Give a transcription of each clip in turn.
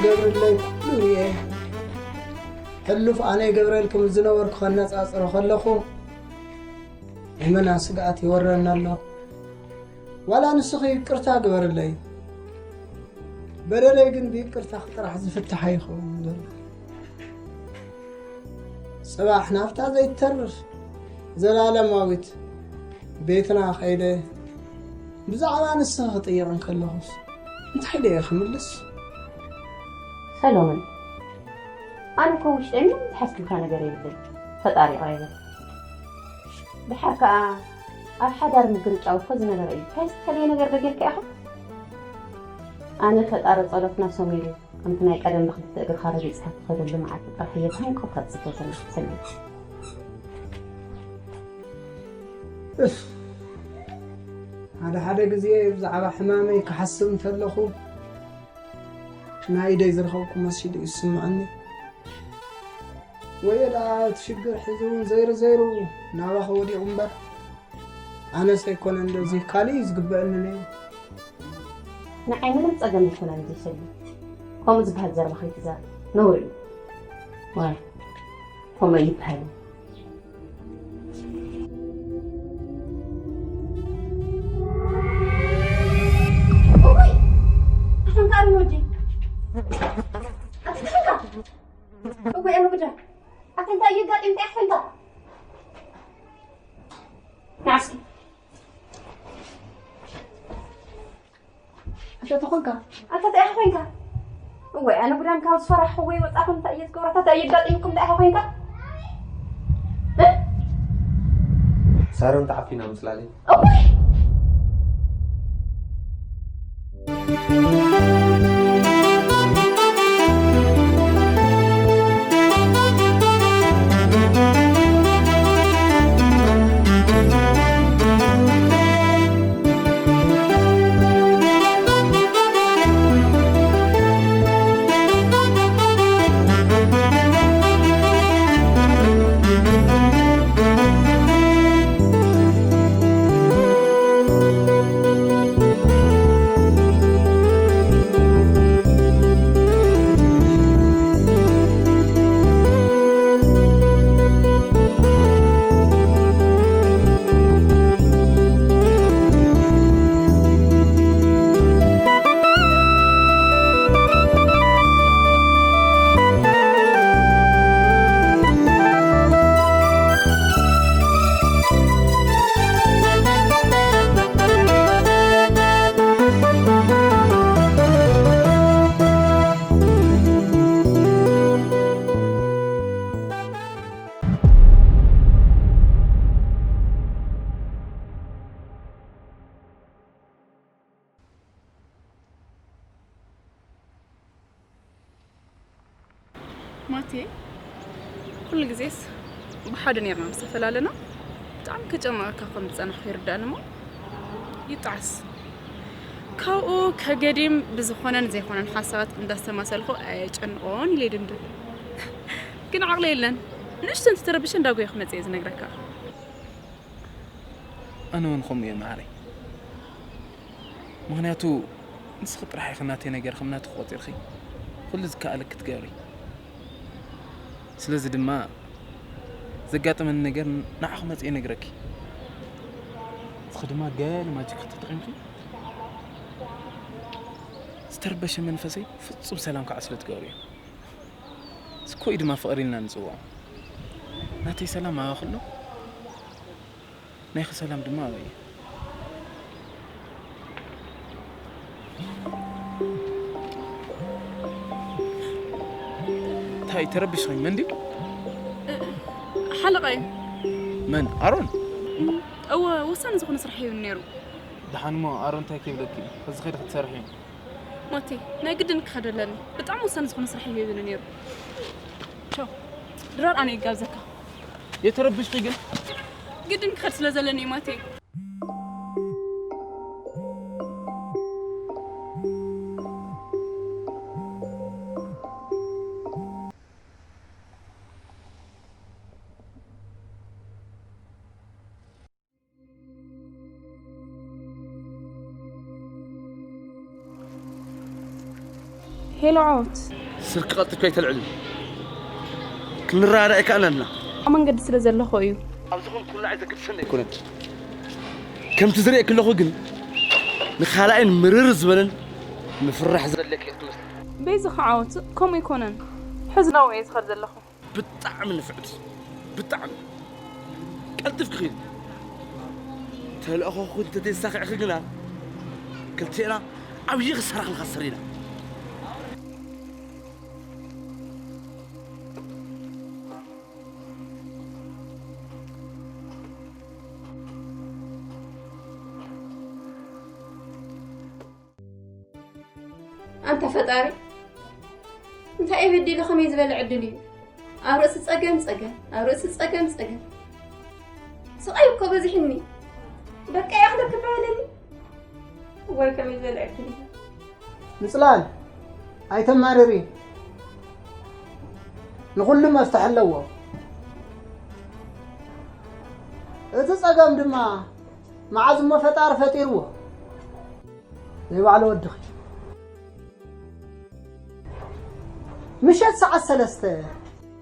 ገብርለይ ኩሉ እየ። ሕሉፍ ኣነ ይገብረልኩም ዝነበርኩ ከነጻጽሮ ከለኹ፣ እመና ስግኣት ይወረና ኣሎ። ዋላ ንስኺ ይቅርታ ግበርለይ። በደለይ ግን ብይቅርታ ጥራሕ ዝፍታሕ ኣይኸውን ዘሎ። ጽባሕ ናብታ ዘይትተርፍ ዘላለማዊት ቤትና ከይደ ብዛዕባ ንስኺ ክጥይቕ እንከለኹስ እንታይ ደየ ክምልስ? ሰሎሞን፣ ኣነ እኮ ውሽጠይ ምንም ዝሓስብካ ነገር የብለይ። ፈጣሪ ይቕረ ይበል። ድሓር ከኣ ኣብ ሓዳር ምግርጫው እኮ ዝነበረ እዩ። እንታይ ዝተፈለየ ነገር ዶ ጌርካ ኢኻ? ኣነ ፈጣሪ ጸሎትና ሰሚሩ፣ ከምቲ ናይ ቀደም ብክልተ እግርኻ ረጊጽካ ትኸደሉ መዓልቲ ጥራሕ እየ ብሃንቀውታ ዝጽበ ዘለኹ ሰለይ። እፍ፣ ሓደ ሓደ ግዜ ብዛዕባ ሕማመይ ክሓስብ እንተለኹ፣ ናይ ኢደይ ዝረኸብኩ መሲሉ እዩ ዝስምዐኒ። ወየ ደኣ እቲ ሽግር ሕዚ እውን ዘይሩ ዘይሩ ናባኸ ወዲቑ እምበር፣ ኣነስ ኣይኮነን እንደዚ ካልእ እዩ ዝግበአኒ ነይሩ። ንዓይ ምንም ጸገም ኣይኮነን እዚ ሰሉ። ከምኡ ዝበሃል ዘረባ ከይትዛረብ ነውሪ እዩ። ዋይ፣ ከምኡ ኣይበሃልን። እወይ! ኣፈንካ ኣርን ወዲ። ኣፈንካ! እወይ፣ ኣነ ጉዳ። ኣፈንካ እዩ ጋጢም፣ እንታይ ኣፈንካ? ንዓ እስኪ። ኣታ ተኾንካ? ኣታ እንታይ ኢኻ ኮንካ? እወይ፣ ኣነ ጉዳም ካብ ዝፈራሕኹ ወይ ወጻኹም እንታይ እየ ዝገብሮ? ኣታ እንታይ እየ ጋጢምኩም እንታይ ኢኻ ኮንካ? እ? ሳሮን ተዓፊና ምስላለይ። እወይ! ማቴ፣ ኩሉ ግዜስ ብሓደ ኔርና ምስ ተፈላለና ብጣዕሚ ከጨንቐካ ከም ዝጸናሕኩ ይርዳእኒ እሞ ይጣዓስ። ካብኡ ከገዲም ብዝኾነን ዘይኮነን ሓሳባት እንዳስተማሰልኩ ኣየጨንቖን ኢለ ይድምድም። ግን ዓቕሊ የለን። ንእሽቶ እንተተረቢሸ እንዳጎየ ክመጽእ እየ ዝነግረካ። ኣነ እውን ከምኡ እየ መዓረይ። ምኽንያቱ ንስኺ ጥራሕ ኢኺ ናተይ ነገር ከም ናትኺ ቆጺርኺ ኩሉ ዝከኣለኪ ትገብሪ። ስለዚ ድማ ዘጋጠመኒ ነገር ንዓኺ መጺኤ እነግረኪ። ንስኺ ድማ ገለ ማጂክ ተጠቒምኪ ዝተረበሸ መንፈሰይ ፍጹም ሰላም ክዓስሎ ትገብርዮ። እስኮይ ድማ ፍቕሪ ኢልና ንጽውዖ። ናተይ ሰላም ኣባኺ ኣሎ። ናይኺ ሰላም ድማ ኣበይ እዩ? እንታይ ተረቢሽኺ? መን ድዩ? ሓለቓ እዩ። መን? ኣሮን? እወ፣ ወሳኒ ዝኾነ ስራሕ እዩ ነይሩ። ደሓን እሞ ኣሮን እንታይ ክብለኪ እዩ? ሕዚ ከይደ ክትሰርሒ እዩ። ማቴ፣ ናይ ግድን ክኸድ ኣለኒ። ብጣዕሚ ወሳኒ ዝኾነ ስራሕ እዩ ሂቡኒ ነይሩ። ቻው። ድራር ኣነ ይጋብዘካ። የተረብሽኺ ግን? ግድን ክኸድ ስለ ዘለኒ እዩ ማቴ። ሄሎ ዓወት፣ ስልኪ ቀልጢፍኪ ኣይተልዕሊ። ክንረዳዳእ ኣይከኣልናን ኢና። ኣብ መንገዲ ስለ ዘለኹ እዩ። ኣብዚ ኹን ኩላ ኣይተገድሰኒ ኣይኮነን። ከምቲ ዝርእየኪ ኣለኹ ግን ንኻልኣይን ምርር ዝበለን ምፍራሕ ዘለኪ ክትመስል። በይዝኻ ዓወት፣ ከምኡ ኣይኮነን። ሕዚ ናብኡ እየ ዝኸድ ዘለኹ። ብጣዕሚ ንፍዕቲ፣ ብጣዕሚ ቀልጥፍኪ ኺዲ። ተልእኾኺ እንተዘይሳኺዕኺ ግና ክልቴና ዓብዪ ክሳራ ክንኸስር ኢና። ኣንታ ፈጣሪ፣ እንታይ እየ በዲለ ከመይ ዝበለ ዕድል እዩ? ኣብ ርእሲ ጸገም ጸገም፣ ኣብ ርእሲ ጸገም ጸገም። ስቓይ እኮ በዚሕኒ። በቃ ይኣኽለኪ በለኒ። እዋይ ከመይ ዝበለ ዕድል እዩ። ምጽላል ኣይተማርሪ። ንኹሉ መፍትሒ ኣለዎ። እቲ ጸገም ድማ መዓዝ እሞ ፈጣሪ ፈጢርዎ። ናይ ባዕሉ ወድኺ። ምሸት ሰዓት ሰለስተ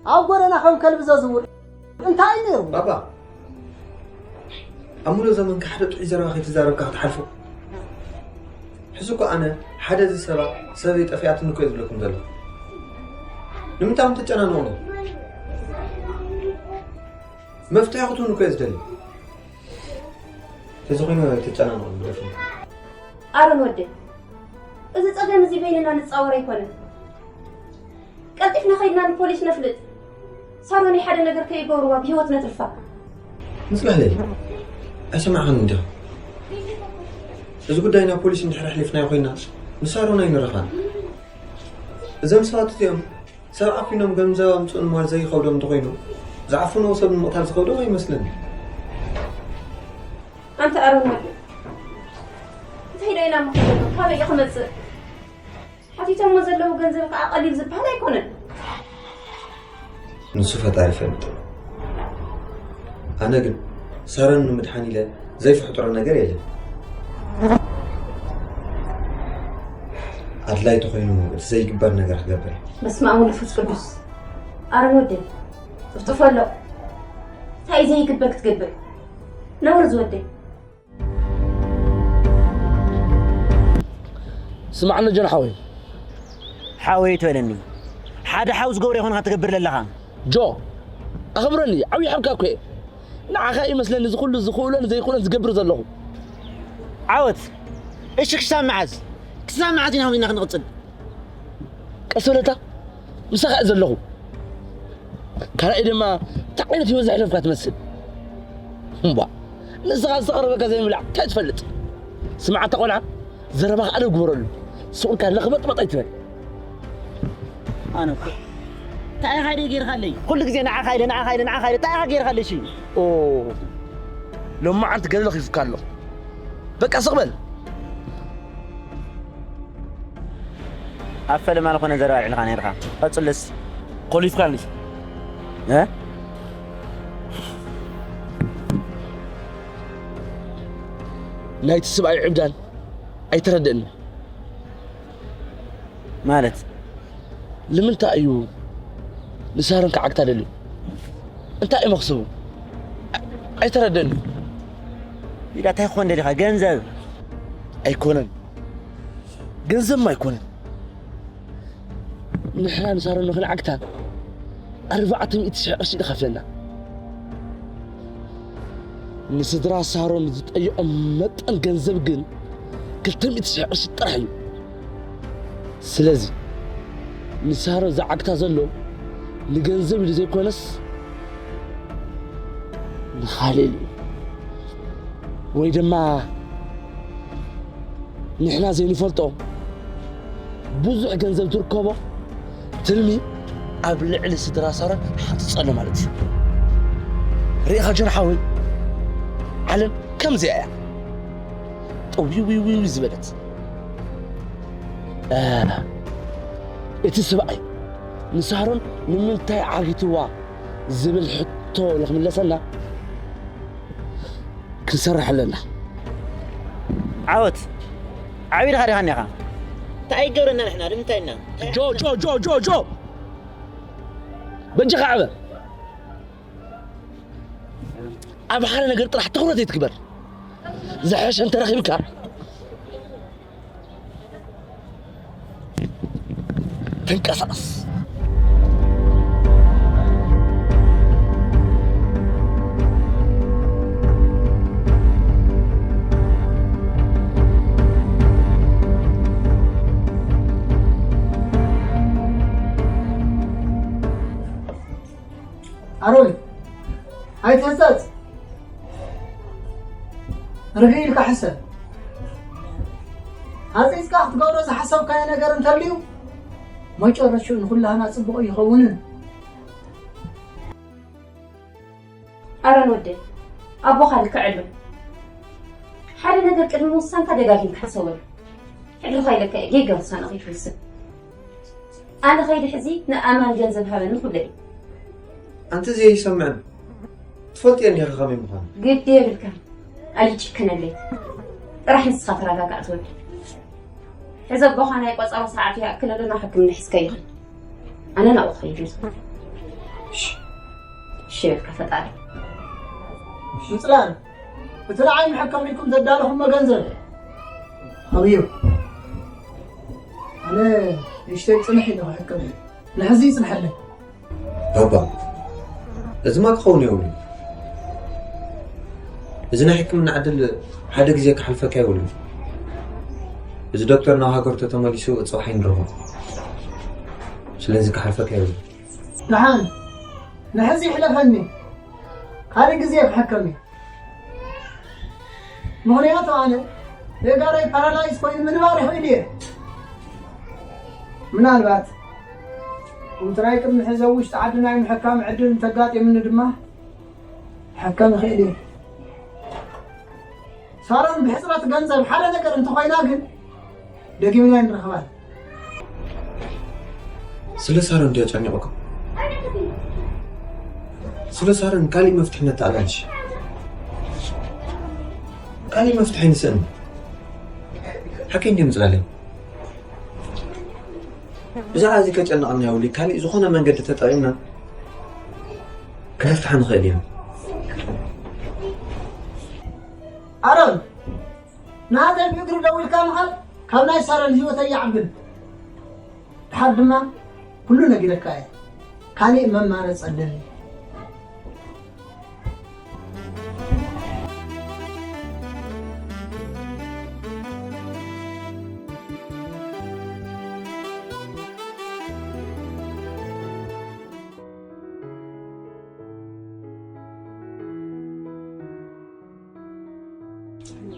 ኣብ ጎደና ከም ከልቢ ዘዝውር እንታይ ነይሩ? ባባ፣ ኣብ ሙሉእ ዘመንካ ሓደ ጥዑይ ዘረባ ከይተዛረብካ ክትሓልፎ? ሕዚ እኮ ኣነ ሓደ እዚ ሰባ ሰበይ ጠፊኣትኒ እኮ እየ ዝብለኩም ዘለኹ። ንምንታይ ትጨናነቑኒ? መፍትሒ ክትህቡኒ እኮ እየ ዝደሊ። ተዘኾይኑ ትጨናነቑ ደፍኑ። ኣሮን ወደይ፣ እዚ ጸገም እዚ በይንና ንጻወር ኣይኮነን። ቀልጢፍና ከይድና ንፖሊስ ነፍልጥ። ሳሮን ሓደ ነገር ከይገብርዋ ብህይወት ነትርፋ። ምጽላለይ፣ ኣይሰማዕኽን እንዲኻ? እዚ ጉዳይ ናብ ፖሊስ እንድሕር ኣሕሊፍናዮ ኮይና ንሳሮን ኣይንረኻን። እዞም ሰባት እዚኦም ሰብ ዓፊኖም ገንዘብ ኣምፅኡ ንምባል ዘይኸብዶም እንተኾይኑ፣ ዝዓፈንዎ ሰብ ንምቕታል ዝኸብዶም ኣይመስለኒ። ኣንታ ኣሮን ወዲ፣ እንታይ ዶ ኢና ምኽደሉ? ካበይ እዩ ክመፅእ? ሓቲቶሞ ዘለዉ ገንዘብ ከዓ ቀሊል ዝበሃል ኣይኮነን። ንሱ ፈጣሪ ይፈልጥ። ኣነ ግን ሳሮን ንምድሓን ኢለ ዘይፍሕጥሮ ነገር የለን። ኣድላይ ተኾይኑ እቲ ዘይግበር ነገር ክገብር እየ። በስመ ኣብ ወወልድ ወመንፈስ ቅዱስ። ኣሮን ወደይ፣ ጥፍጥፎ ኣሎ። እንታይ እዩ ዘይግበር ክትገብር? ነውሪ ዝወደይ። ስማዕ ኣሎ ጆን ሓወይ። ሓወይ ትበለኒ። ሓደ ሓው ዝገብሮ ይኾንካ ትገብር ዘለኻ። ጆ፣ ኣኽብረኒ፣ ዓብዪ ሓውካ እኮ እየ። ንዓኻ ይመስለኒ እዚ ኩሉ ዝኽእሎን ዘይኽእሎን ዝገብር ዘለኹ። ዓወት፣ እሺ ክሳብ መዓዝ? ክሳብ መዓዝ ኢና ኾይና ክንቕጽል? ቀስ በለታ፣ ምሳኻ እየ ዘለኹ። ካልኣይ ድማ፣ እንታይ ዓይነት ህይወት ዘሕለፍካ ትመስል? እምቧ፣ ንስኻ ዝተቐረበካ ዘይምብላዕ እንታይ ትፈልጥ? ስምዓታ ቆልዓ፣ ዘረባኻ ኣደብ ግበረሉ። ስቕ ኢልካ ለኽበጥበጥ ኣይትበል። ኣነ እኮ እንታይ ኢኻ ደይ ጌርካለይ? ኩሉ ግዜ ንዓኻ ኢለ፣ ንዓኻ ኢለ፣ ንዓኻ ኢለ፣ እንታይ ኢኻ ጌርካለይ? እሺ። ኦ፣ ሎማዓንቲ ገለ ለኺፉካ ኣሎ። በቃ ስቕ በል። ኣብ ፈለማ ዝኾነ ዘረባ ኣልዒልካ ነይርካ። ቀጽልስ። ኮሊፍካኒ። እ? ናይቲ ስብኣይ ዕብዳን ኣይተረደእኒ። ማለት? ንምንታይ እዩ ንሳሮን ክዓግታ ደልዩ? እንታይ እዩ መኽስቡ? ኣይ-፣ ኣይተረደእኒ። ኢዳ እንታይ ክኾን ደሊኻ? ገንዘብ? ኣይኮነን። ገንዘብማ ኣይኮነን። ንሕና ንሳሮን ንኽንዓግታ ኣርባዕተ ሚእቲ ሽሕ ቅርሺ እዩ ዝኸፍለና። ንስድራ ሳሮን ዝጠይቖም መጠን ገንዘብ ግን ክልተ ሚእቲ ሽሕ ቅርሺ ጥራሕ እዩ። ስለዚ ንሳሮን ዝዓግታ ዘሎ ንገንዘብ ኢሉ ዘይኮነስ ንኻልእ ኢሉ እዩ። ወይ ድማ ንሕና ዘይንፈልጦ ብዙሕ ገንዘብ ትርከቦ ትልሚ ኣብ ልዕሊ ስድራ ሳሮን ሓንፅፅ ኣሎ ማለት እዩ። ርኢኻ ጆን ሓወይ፣ ዓለም ከምዚኣ እያ። ጠዊዊዊዊ ዝበለት። እ፣ እቲ ሰብኣይ ንሳሮን ንምንታይ ዓጊትዋ ዝብል ሕቶ ንኽምለሰልና ክንሰርሕ ኣለና። ዓወት፣ ዓብዪ ድኻ ዲኻ እኒኻ? እንታይ ኣይገብረና ንሕና ንምንታይ ኢና? ጆ ጆ ጆ ጆ ጆ በጃኻ ዕበር። ኣብ ሓደ ነገር ጥራሕ ትኹረት ይትግበር። ዝሐሸ እንተረኺብካ ተንቀሳቐስ። ኣሮይ ኣይትህጸጽ። ርግእ ኢልካ ሕሰብ። ኣጺጽካ ክትገብሮ ዝሓሰብካዮ ነገር እንተልዩ መጨረሽኡ ንኹላህና ጽቡቕ ይኸውንን። ኣረን ወደይ ኣቦኻ ልክዕ ኣሎ። ሓደ ነገር ቅድሚ ምውሳንካ ደጋጊምካ ሕሰበሉ። ዕድልኻ ኢለካ እየ ጌጋ ውሳነ ከይትወስን። ኣነ ኸይዲ ሕዚ ንኣማን ገንዘብ ሃበኒ ክብሎ እዩ። ኣንቲ ዘይሰምዕን ትፈልጥዮ እንዲኺ ከመይ ምዃኑ። ግዲ የብልካን ኣይጭክነለይ። ጥራሕ ንስኻ ተረጋጋእ ትብል። ሕዚ ኣቦኻ ናይ ቆጸሮ ሰዓት ይኣክል ኣሎ ናብ ሕክምና ሒዝካዮ ኸድ። ኣነ ናብኡ ክኸይድ እየ። እሺ በልካ ፈጣሪ። ምጽላል እቲ ንዓይ መሐከሚ ኢልኩም ዘዳለኹሞ ገንዘብ ኣብዩ። ኣነ ንእሽተይ ጽንሕ ኢለ ክሕከም እየ። ንሕዚ ይጽንሐለይ። ባባ እዚማ ክኸውን የብሉን። እዚ ናይ ሕክምና ዕድል ሓደ ግዜ ክሓልፈካ የብሉን። እዚ ዶክተር ናብ ሃገሩ ተተመሊሱ ጽባሕ ኣይንረኽቦን። ስለዚ ክሓልፈካ የብሉን። ደሓን ንሕዚ ይሕለፈኒ። ካልእ ግዜ ክሕከም እየ። ምኽንያቱ ኣነ የጋረይ ፓራላይዝ ኮይኑ ምንባር ይኽእል እየ። ምናልባት እውትራይ ቅድሚ ሕዚ ኣብ ውሽጢ ዓዲ ናይ ምሕካም ዕድል እንተጋጢምኒ ድማ ክሕከም ይኽእል እየ። ሳሮን ብሕፅረት ገንዘብ ሓደ ነገር እንተኾይና ግን ደጊምና ኣይንረኽባን። ስለ ሳሮን ድዩ ኣጨኒቑኩም? ስለ ሳሮን ካሊእ መፍትሒ ነተኣላልሽ። ካሊእ መፍትሒ ኣይንስእን። ሓቀይ እንድየ ምፅላለይ። ብዛዕባ እዚ ከጨንቐና የብሉይ። ካሊእ ዝኾነ መንገዲ ተጠቒምና ክነፍትሓ ንኽእል ኢና። ኣሮን ናተይ ብእግሪ ደው ኢልካ ምኻድ ካብ ናይ ሳሮን ህይወተይ ይዓብን። ድሓር ድማ ኩሉ ነጊረካ እየ። ካሊእ መማረፂ ኣለኒ።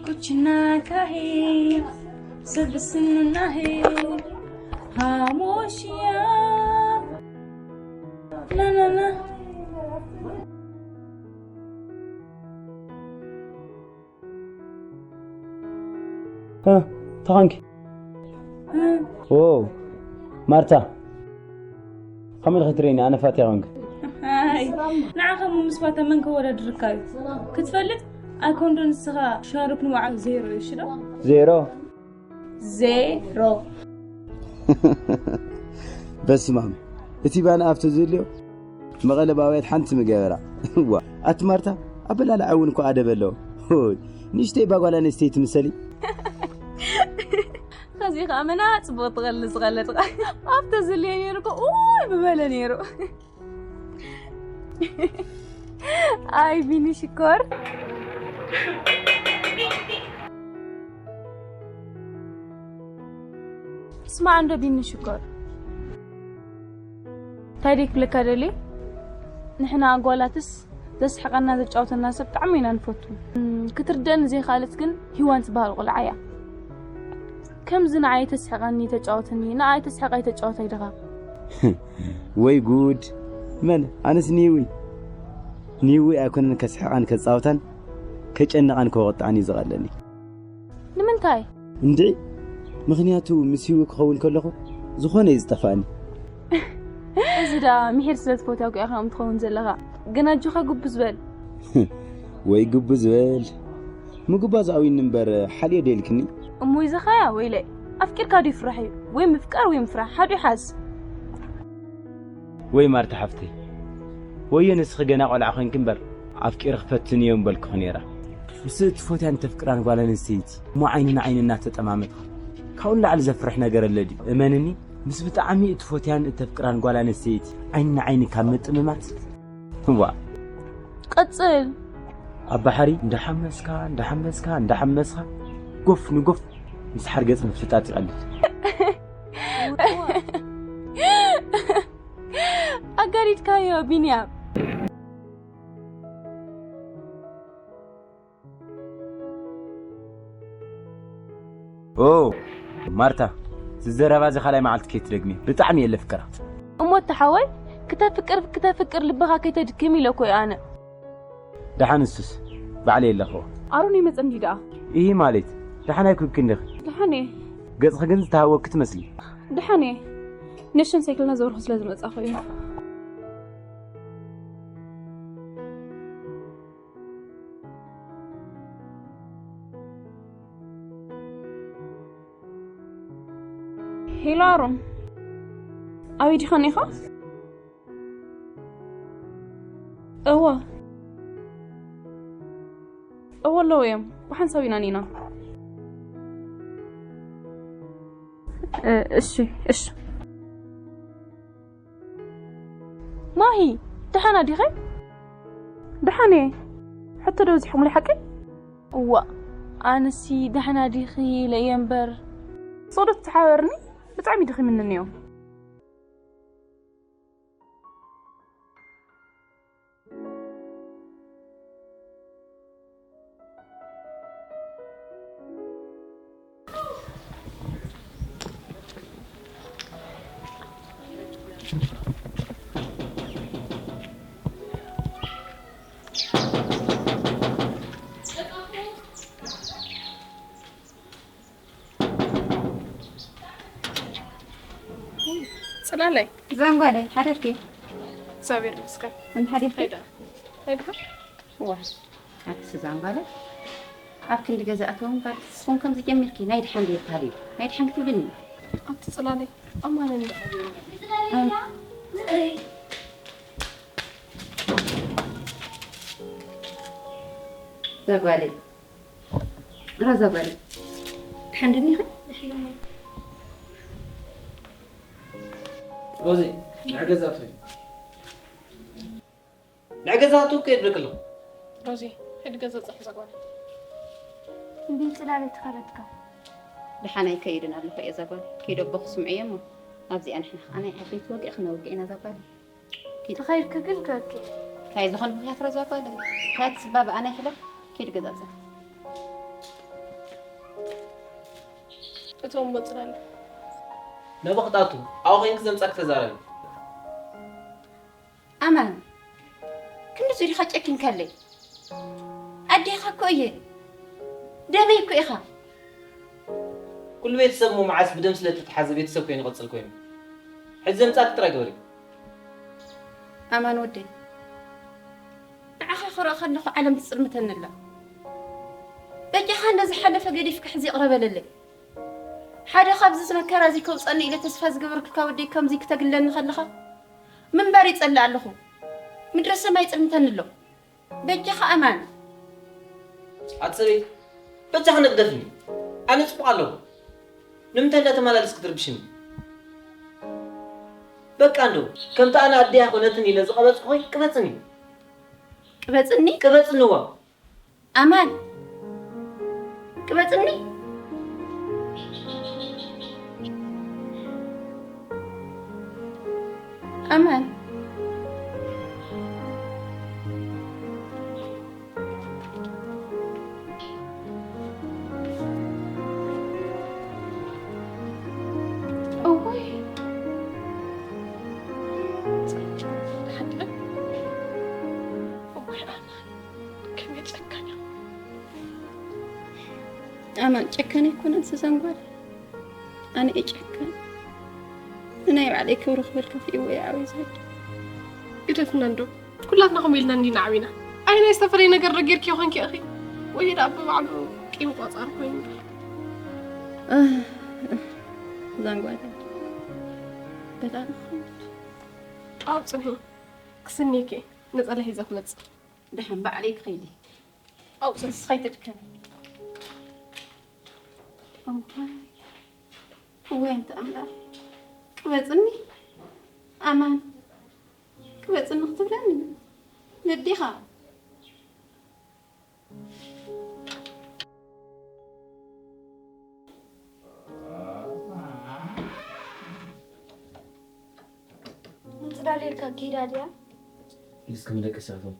ኩችና ካሄ ሰብስንና ሄ ሃሞሽያ ናናና ተኻንኪ ዎ ማርታ ከመይ ኢልኺ ትርእይኒ? ኣነ ፋትያ ኮንክ። ኣይ ንዓኻ ምስ ፋታ መን ከወዳድርካ እዩ? ክትፈልጥ ኣይኮንዶ ንስኻ ሻሩክ ንባዕሉ ዜሮ እዩ ሽዶ? ዜሮ ዜሮ በስማም እቲ ባን ኣብቲ ዝልዮ መቐለባውያት ሓንቲ ምገበራ ዋ ኣቲ ማርታ ኣበላልዓ እውን እኮ ኣደብ ኣለዎ ሆይ ንእሽተይ ባጓል ኣነስተይቲ ምሰሊ ከዚ ከዓ መና ፅቡቅ ትቐል ዝቐለጥቃ ኣብተ ዝልየ ነይሩ እኮ ኡይ ብበለ ነይሩ ኣይ ቢኒ ሽኮር ስማዕ እንዶ ቢኒ ሽኮር እንታይ ደይ ክብለካ ደልየ ንሕና ኣጓላትስ ዘስሕቐና ዘጫውተና ሰብ ብጣዕሚ ኢና ንፈቱ ክትርደአኒ ዘይካለት ግን ሂዋን ትበሃል ቆልዓ እያ ከምዚ ንዓይ ተስሕቐኒ ተጫወተኒ ንዓይ ተስሕቐይ ተጫወታይ ድኻ ወይ ጉድ መን ኣነስ ኒዊ ኒዊ ኣይኮነን ከስሕቓን ከፃወታን ከጨንቓን ከወቕጥዓን እዩ ዝቐለኒ ንምንታይ እንድዒ ምኽንያቱ ምስ ሂዊ ክኸውን ከለኹ ዝኾነ እዩ ዝጠፍኣኒ እዚ ደኣ ምሒር ስለ ትፈትያ እኮ ኢኻ ከምኡ ትኸውን ዘለኻ ግን ኣጆኻ ጉብዝ በል ወይ ጉብዝ በል ምጉባዝ ኣዊኒ እምበር ሓልዮ ደልክኒ እሞ ይዘኻያ ወይለይ ኣፍቂርካ ዶ ይፍራሕ እዩ? ወይ ምፍቃር ወይ ምፍራሕ፣ ሓዱ ይሓዝ። ወይ ማርታ ሓፍተይ፣ ወዮ ንስኺ ገና ቆልዓ ኮይንኪ እምበር፣ ኣፍቂረ ክፈትን እየ ምበልኩኺ ነይረ። ምስ እትፈትያን እተፍቅራን ጓል ኣንስተይቲ እሞ ዓይኒ ንዓይኒ እናተጠማመትካ፣ ካብኡ ንላዕሊ ዘፍርሕ ነገር ኣሎ ድዩ? እመንኒ፣ ምስ ብጣዕሚ እትፈትያን እተፍቅራን ጓል ኣንስተይቲ ዓይኒ ንዓይኒ ካብ ምጥምማት፣ እዋ። ቀጽል። ኣብ ባሕሪ እንዳሓመስካ፣ እንዳሓመስካ፣ እንዳሓመስካ፣ ጎፍ ንጎፍ ምስ ሓርገጽ ምፍጣጥ ይቐልል። ኣጋዲድካዮ ቢንያም። ኦ ማርታ፣ እዚ ዘረባ እዚ ካልኣይ መዓልቲ ከይትደግሚ፣ ብጣዕሚ እየ ለፍቅራ። እሞ እቲ ሓወይ፣ ክተፍቅር ክተፍቅር ልብኻ ከይተድክም ኢለ እኮ እየ ኣነ። ደሓን እሱስ ባዕለይ ኣለኽዎ። ኣሮን ይመጽእ እንዲ ደኣ። ኢሂ ማለት፣ ደሓን ኣይኮንክን ዲኺ? ደሓን እየ። ገጽኺ ግን ዝተሃወክኪ ትመስሊ። ደሓን እየ። ነሽን ሳይክልና ዘብርኹ ስለ ዝመጻኹ እዩ። ሄሎ ኣሮን፣ ኣበይ ዲኻ ኔኻ? እወ፣ እወ ኣለዉ እዮም። ብሓንሳብ ኢና ኔና። እ፣ እሺ፣ እሺ። ማሂ፣ ደሓና ዲኺ? ደሓን እየ። ሕቶ ዶ በዚሕኩምለይ ሓቀይ? እዋእ፣ ኣነሲ ደሓና ዲኺ ኢለ እየ እምበር። ሶዶ ትተሓባበርኒ ብጣዕሚ ደኺምኒ እኒኦ። ጽላለይ። ዛንጓለይ፣ ሓደርኪ? እግዚኣብሔር ይመስገን። እንተ ሓደርኪ? ከይዳ። ከይድካ? እዋ፣ ኣቲ ዛንጓለይ፣ ኣብ ክንዲ ገዛ ኣተወ እምበር፣ ንስኹም ከምዚ ጀሚርኪ፣ ናይ ድሓን ዶ ይበሃል እዩ? ናይ ድሓን ክትብልኒ? ኣቲ ጽላለይ፣ ኣማን እንዳ ሓቢሩ። ኣም-፣ ዛጓለይ። ሮዛ ጓለይ፣ ድሓን ዶ እኒኺ? ሮዚ፣ ንዕገዛቶ እዩ። ንዕገዛቶ እኮ ይብለክ ኣለኹ። ሮዚ፣ ሂድ ገዛ ጸሕ ዛጓለይ። እንዴ ጽላለይ ተኸለትካ? ደሓን ኣይከይድን ኣለኹ እየ ዛጓለይ። ከይደ ኣቦኺ ስምዕዮ እሞ፣ ኣብዚኣ ንሕና ከኣ ናይ ዓበይቲ ወግዒ ክነውግዕ ኢና ዛጓለይ። ኪድ። ተኸይድኪ ግን ከኪ። እንታይ ዝኾነ ምኽንያት ረዛ እኮ ኣለኒ። ምኽንያት ስባ ብኣና ይሕለፍ። ኪድ ገዛ ጸ። እቶም መጽናለ። ነብኽታቱ፣ ኣብኡ ኾይንኪ ዘምጻክ ተዛረቢ። ኣማን፣ ክንዲ ዙሪኻ ጨኪንካለይ። ኣዴኻ እኮ እየ። ደመይ እኮ ኢኻ። ኩሉ ቤተሰብ እሞ መዓስ ብደም ስለ እተተሓዘ ቤተሰብ ኮይኑ ይቕጽል ኮይኑ። ሕጂ ዘምጻክ ጥራይ ግበሪ። ኣማን ወደይ፣ ንዓኻ ክርኢ ከለኹ ዓለም ትጽልምተኒ ኣላ። በጃኻ ነዚ ሓለፈ ገዲፍካ ሕዚ ይቕረ በለለይ። ሓደ ካብዚ መከራ እዚ ከውጸኒ ኢለ ተስፋ ዝገበርኩካ ወደይ ከምዚ ክተግለኒ ከለኻ ምንባር ይጸልእ ኣለኹ። ምድረ ሰማይ ይጽልምተኒ ኣሎ። በጃኻ ኣማን። ኣቲ ሰበይቲ፣ በጃኺ ንግደፍኒ። ኣነ ጽቡቕ ኣለኹ። ንምንታይ እንዳተመላለስኪ ትርብሽኒ? በቃ እንዶ፣ ከምቲ ኣነ ኣደያ ኮነትን ኢለ ዝቐበጽኩኺ፣ ቅበጽኒ። ቅበጽኒ? ቅበጽንዋ። ኣማን። ቅበጽኒ። ኣማን። እዋይ። እዋይ ኣማን፣ ከመይ ጨካን እያ። ኣማን ጨካን ኣይኮነን፣ ስዛን ጓል። ኣነ እየ ጨካን። ንናይ ባዕለይ ክብሪ ክብል ከፊእዎ እየ ዓብየ ዝወዲ። ግደፍና እንዶ። ኩላትና ከምኡ ኢልና እንዲና ዓቢና። ኣይ ናይ ዝተፈለየ ነገር ዶ ጌርኪ ይኾንኪ ኢኺ? ወይ ደኣ ብባዕሉ ቂም ቋጻር ኮይኑ። ኣህ፣ እዛን ጓል በጣም ኣብፅሒ ክስኒኪ ነፀላ ሒዘ ክመፅእ ደሓን ባዕለይ ክኸይድ ኣብኡ ንስኺ ኣይትድከሚ። እዋይ፣ እዋይ፣ ኣንታ ኣምላኽ፣ ቅበጽኒ ኣማን፣ ቅበጽኒ ክትብለኒ ነዲኻ። ምጽላል ኢልካ ኪዳ ድያ? እስከ መደቀስ ኣቶም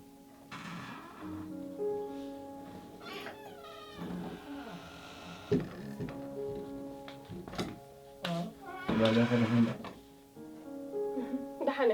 ደሓነ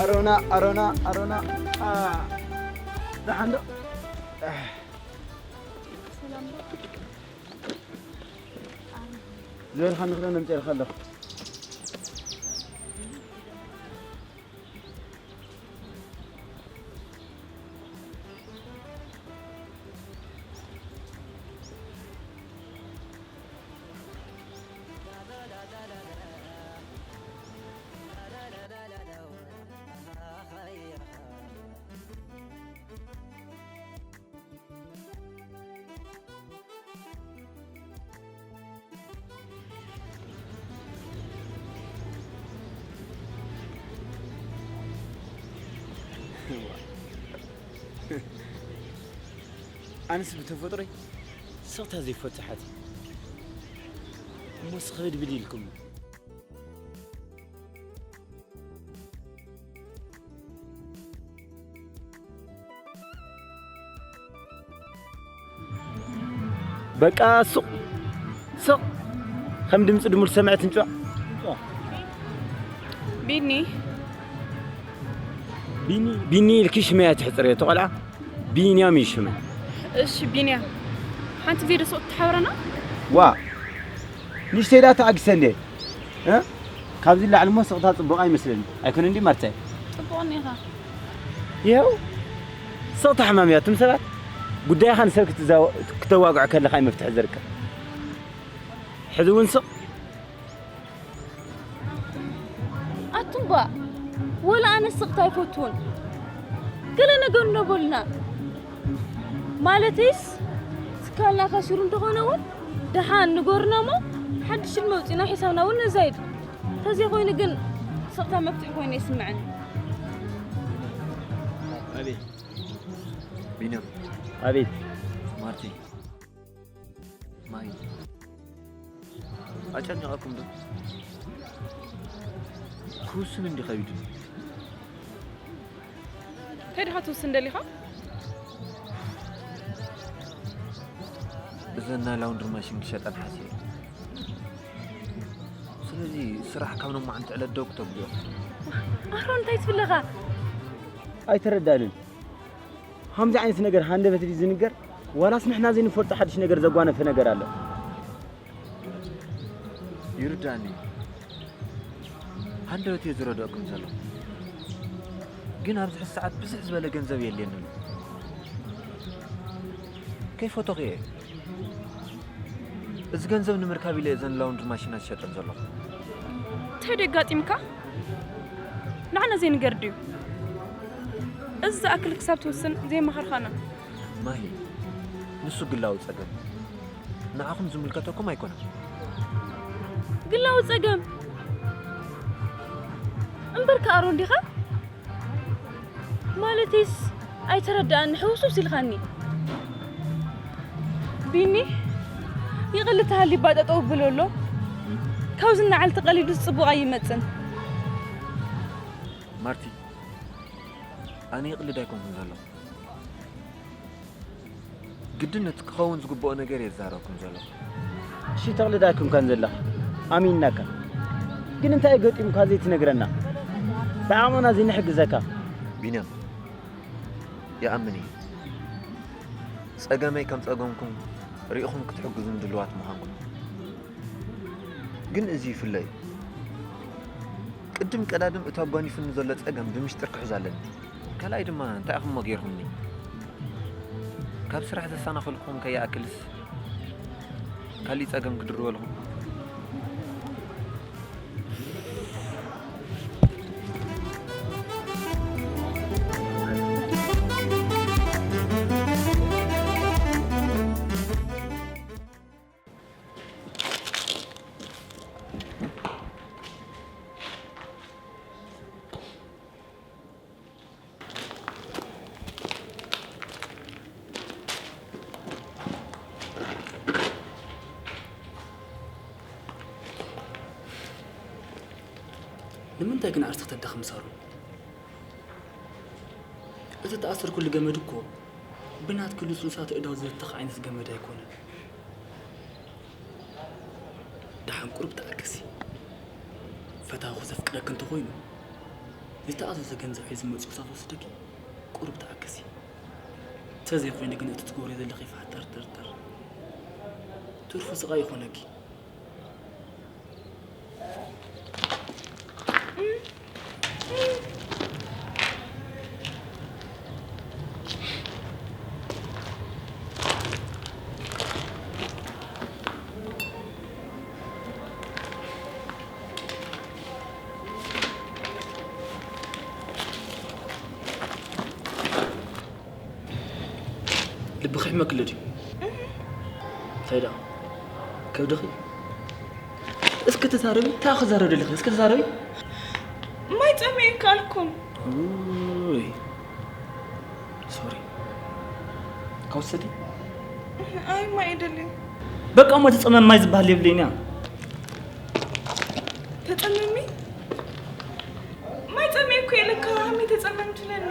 ኣሮና ኣሮና ኣሮና ደሓን ዶ ዝበልካ ንክደ ነምፅልካ ኣለኹ። ኣነስ ብተፈጥሮይ ስቕታ ዘይፈቱ ሓቲ እሞ ስኽብድብድ ኢልኩም በቃ ስቕ ስቕ ከም ድምፂ ድሙል ሰምዐት እንጭዋ ቢኒ ቢኒ ቢኒ ኢልኪ ሽመያ ትሕፅር እየ ተቆልዓ ቢንያም እዩ ሽመ እሺ ቢንያም ሓንቲ ቪድዮ ስቕ ትሓብረና ዋ ንሽተይ ዳ ተዓግሰ እንዴ እ? ካብዚ ላዕሊ እሞ ስቕታ ፅቡቕ ኣይመስለኒ ኣይኮነ እንዲ ማርታይ ፅቡቕ እኒኻ ይኸው ስቕታ ሕማም እያ እቱም ሰባት ጉዳይኻ ንሰብ ክትዛወ- ክተዋግዖ ከለኻ እዩ መፍትሒ ዝርከብ ሕዚ እውን ስቕ ኣቱምባ ወላ ኣነ ስቕታ ኣይፈትውን ገለ ነገር እነቦልና ማለተይስ ትካልና ከሲሩ እንተኾነ እውን ደሓን ንገሩና እሞ ሓድሽ ዕድመ ኣውፂእና ሒሳብና እውን ነዛይድ ተዘይኮይኑ ግን ስቕታ መፍትሒ ኮይኑ ይስምዐኒ ኣቤት ቢንያም ኣቤት ማርቲ ማይ ኣጨኒቐኩም ዶ ክውስን እንዲ ከቢዱ እንታይ ድኻ ትውስን ደሊኻ እዘን ናይ ላውንድሪ ማሽን ክሸጠን ሓሲበ ስለዚ ስራሕ ካብ ነማዓንቲ ዕለት ደው ክተብልዮ ኣሮን እንታይ ትብለኻ ኣይተረዳንን ከምዚ ዓይነት ነገር ሃንደበት ድዩ ዝንገር ዋላስ ንሕና ዘይንፈልጦ ሓድሽ ነገር ዘጓነፈ ነገር ኣሎ ይርዳኒ ሃንደበት እየ ዝረድኦኩም ዘለኹ ግን ኣብዚ ሕዚ ሰዓት ብዝሕ ዝበለ ገንዘብ የልየንን ከይፈቶኽ እየ እዚ ገንዘብ ንምርካብ ኢለ እዘን ላውንድሪ ማሽናት ዝሸጠን ዘለኹ እንታይ ደጋጢምካ ንዓና ዘይንገር ድዩ እዚ ዝኣክል ክሳብ ትውስን ዘይመኸርካና ማሂ ንሱ ግላዊ ጸገም ንዓኹም ዝምልከተኩም ኣይኮነን ግላዊ ጸገም እምበር ከኣሮ እንዲኻ ማለተይስ ኣይተረዳኣኒ ሕውስውስ ኢልኻኒ ቢኒ ይቕልድ ተሃልዩ ባጠጠው ብሎ ኣሎ። ካብዚ ንዓል ተቐሊዱስ ጽቡቕ ኣይመጽን። ማርቲ፣ ኣነ ይቕልድ ኣይኮንኩን ዘለኹ። ግድነት ክኸውን ዝግብኦ ነገር እየ ዝዛረብኩም ዘለኹ። እሺ፣ ተቕልድ ኣይኮንካን ዘለኻ። ኣሚንናካ። ግን እንታይ ገጢሙካ ዘይትነግረና? ብዓቕምና ዘይንሕግዘካ? ቢንያም፣ ይኣምን እየ። ጸገመይ ከም ጸገምኩም ርኢኹም ክትሕግዙን ድልዋት ምዃንኩም። ግን እዚ ይፍለ እዩ። ቅድም ቀዳድም እቲ ኣጓኒፉኒ ዘሎ ጸገም ብምስጢር ክሕዞ ኣለኒ። ካልኣይ ድማ እንታይ ኢኹም እሞ ገይርኩምኒ? ካብ ስራሕ ዘሰናኸልኩኹም ከይኣክልስ ካሊእ ጸገም ክድርበልኩም? ንምንታይ ግን ዓርሲ ከተዳኽም ሳሮን? እቲ ተኣሰርኩሉ ገመድ እኮ ብናትኪ ልስሉሳት ኣእዳው ዝበተኽ ዓይነት ገመድ ኣይኮነን። ደሓን ቁሩብ ተኣገሲ። ፈታዊኺ ዘፍቅረኪ እንተኾይኑ፣ ዝተኣዘዘ ገንዘብ ሒዙ መጺኡ ክሳብ ዝወስደኪ ቁሩብ ተኣገሲ። እንተዘይኮይኑ ግን እቲ ትገብርዮ ዘለኺ ፋሕ ጠርጠርጠር ትርፉ ስቓይ ይኾነኪ። ልብኺ ይሕመኪ ኣሎ ድዩ? እንታይ ደኣ? ከብድኺ? እስኪ ተዛረቢ፣ እንታይ ክዛረብ ደለኺ? እስኪ ተዛረቢ። ማይ ጸሚኤ እኮ ኣልኩም። ውይ፣ ሶሪ። ከውሰዲ? ኣይ፣ ማይ ኣይደልን። በቃ እሞ ተጸመም ማይ ዝበሃል የብለይን እያ። ተጸመሚ? ማይ ጸሚኤ እኮ ኢለካ፣ ሃሚ ተጸመም ትብለኒ።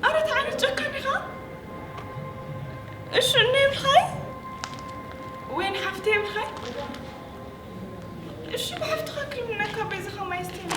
ኣረ፣ እንታይ ዓይነት ጨካን ኢኻ? እሺ፣ እነ ይብልኻይ? ወይን ሓፍተ ይብልኻይ? እሺ፣ ብሓፍትኻ ክልምነካ በይዝኻ ማይ ስተይኒ።